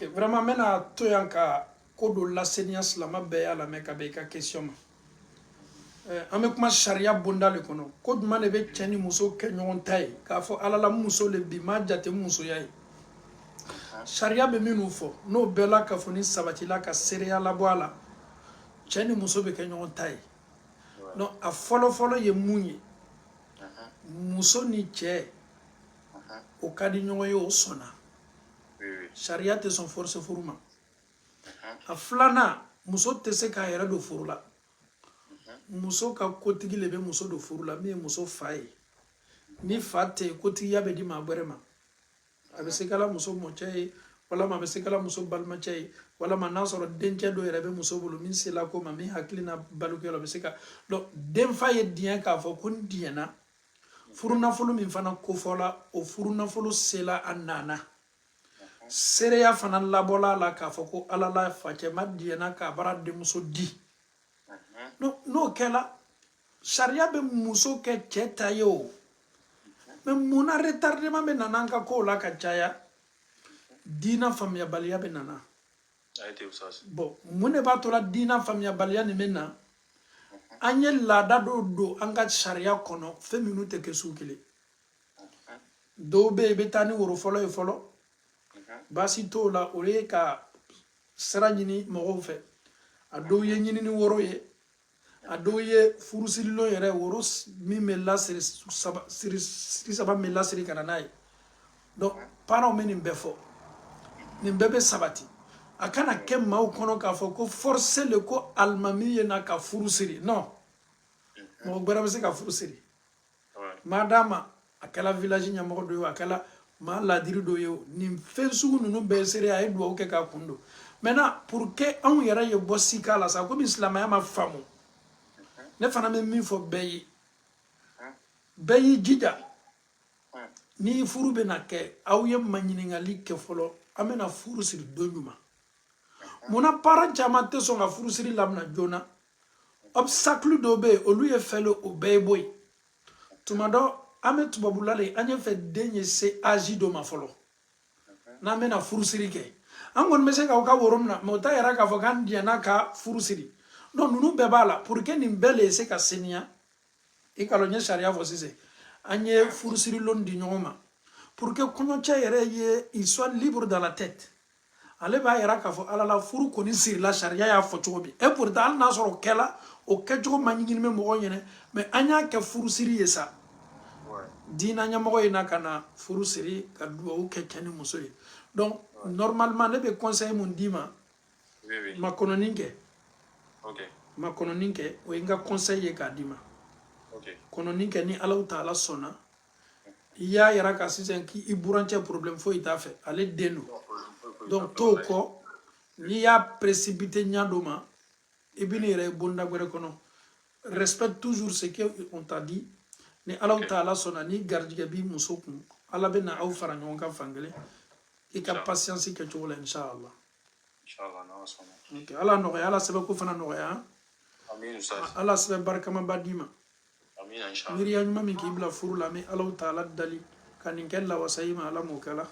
Vraiment, n bɛna to yan ka ko dɔ laseniya. Silama bɛɛ y'a lamɛn ka bɛn i ka question ma. An bɛ kuma sariya bonda le kɔnɔ. Ko jumɛn de bɛ cɛ ni muso kɛ ɲɔgɔn ta ye k'a fɔ Ala la muso le bi m'a jate musoya ye? Sariya bɛ minnu fɔ, n'o bɛɛ la ka fɔ ni sabatila ka seereya labɔ a la, cɛ ni muso bɛ kɛ ɲɔgɔn ta ye. Donc a fɔlɔ fɔlɔ ye mun ye? Muso ni cɛ, o ka di ɲɔgɔn ye, o sɔnna. Sariya tɛ sɔn force furu ma. A filanan, muso tɛ se k'a yɛrɛ don furu la. Muso ka kotigi le bɛ muso don furu la, min ye muso fa ye. Ni fa tɛ yen, kotigiya bɛ di maa wɛrɛ ma. A bɛ se kɛla muso mɔcɛ ye, walama a bɛ se kɛla muso balimacɛ ye, walama n'a sɔrɔ dencɛ dɔ yɛrɛ bɛ muso bolo min sela ko ma, min hakili na balikuya la, o bɛ se ka. Donc denfa ye diɲɛ k'a fɔ ko n diɲɛna. Furunafolo min fana kofɔla, o furunafolo sela a nana, seereya fana labɔla a la k'a fɔ ko Ala la facɛ ma diɲɛna k'a bara denmuso di. N'o kɛla, sariya bɛ muso kɛ cɛ ta ye. O mais munna retardement bɛ nana an ka kow la ka caya? Diina faamuyabaliya bɛ nana. Bon, mun de b'a to la diina faamuyabaliya nin bɛ na? An ye laada dɔw don an ka sariya kɔnɔ, fɛn minnu tɛ kɛ su kelen. Dɔw bɛ yen, i bɛ taa ni woro fɔlɔ ye fɔlɔ, baasi t'o la, o ye ka sira ɲini mɔgɔw fɛ. A dɔw ye ɲinini woro ye, a dɔw ye furusirilon yɛrɛ woro min bɛ lasiri saba, siri saba min bɛ lasiri ka na n'a ye. Donc parents bɛ nin bɛɛ fɔ, nin bɛɛ bɛ sabati. A kana kɛ maaw kɔnɔ k'a fɔ ko forcé le ko alimami ye na ka furu siri. Non, mɔgɔ gbɛrɛ bɛ se ka furu siri. Maa d'a ma, a kɛla village ɲɛmɔgɔ dɔ ye o, a kɛla maa ladiri dɔ ye o, nin fɛn sugu ninnu bɛɛ ye seere, a ye duwawu kɛ k'a kun don. Maintenant, pour que anw yɛrɛ ye bɔ sika la sa, komi silamɛya ma faamu, ne fana bɛ min fɔ bɛɛ ye, bɛɛ y'i jija, ni furu bɛna kɛ, aw ye maɲininkali kɛ fɔlɔ. An bɛna furu siri don jumɛn? Munna parent caman tɛ sɔn ka furu siri labila joona? Obstacle dɔw bɛ yen, olu ye fɛn o bɛɛ ye bɔ yen. Tuma dɔ, an bɛ tubabula de, an ye fɛ den ye se âge dɔ ma fɔlɔ, n'an bɛna furusiri kɛ, an kɔni bɛ se k'aw ka woro minɛ, mais o t'a yɛrɛ k'a fɔ k'an diɲɛna ka furu siri. Donc ninnu bɛɛ b'a la pour que nin bɛɛ le ye se ka seniya. I ka lɔn, n ye sariya fɔ sisan, an ye furusiri lon di ɲɔgɔn ma pour que kɔɲɔcɛ yɛrɛ ye, il soit libre dans la tête. Ale b'a yira k'a fɔ Ala la furu kɔni sirila, sariya y'a fɔ cogo min. Et pourtant, hali n'a sɔrɔ o kɛla, o kɛcogo ma ɲigini bɛ mɔgɔw ɲɛnɛ, mais an y'a kɛ furusiri ye sa. Diina ɲɛmɔgɔ ye na ka na furu siri ka duwawu kɛ cɛ ni muso ye. Donc normalement, ne bɛ conseil mun d'i ma? Makɔnɔni kɛ. Makɔnɔni kɛ, o ye n ka conseil ye k'a d'i ma. Kɔnɔni kɛ, ni Alaw taala sɔnna, i y'a yira ka sisan k'i burancɛ, problème foyi t'a fɛ, ale den don. Donc t'o kɔ, n'i y'a précipité ɲa dɔ ma, i bɛ n'i yɛrɛ ye bonda wɛrɛ kɔnɔ. Respecte toujours ce que on t'a dit. Ni Alaw taala sɔnna, ni garijɛgɛ b'i muso kun, Ala bɛ na aw fara ɲɔgɔn kan fankelen i ka patience kɛcogo la, inshallah. Inshallah, n'Ala sɔnna. Ok, Ala nɔgɔya, Ala sɛbɛko fana nɔgɔya. Amin, Ustaz. Ala sɛbɛ barikamaba d'i ma. Amin, inshallah. Miiriya ɲuman min k'i bila furu la, an bɛ Alaw taala dali ka nin kɛ lawasa i ma, Ala m'o kɛ la.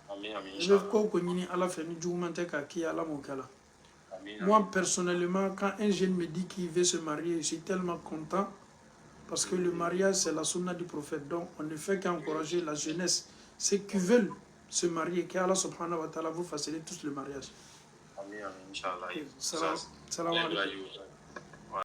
Amin, amin, I bɛ inshallah. ko o ko ɲini Ala fɛ ni juguman tɛ k'a k'i ye, Ala m'o kɛ la. Amin, Moi, amin. personnellement, quand un jeune me dit qu'il veut se marier, je suis tellement content parce que le mariage, c'est la sunna du prophète. Donc, on ne fait qu'encourager la jeunesse, ceux qui veulent se marier, qu'Allah سبحانه وتعالى vous facilite tous le mariage. Amin, amin, inshallah. Salam, Ustaz. salam alaikum. Ibrahim, Ustaz.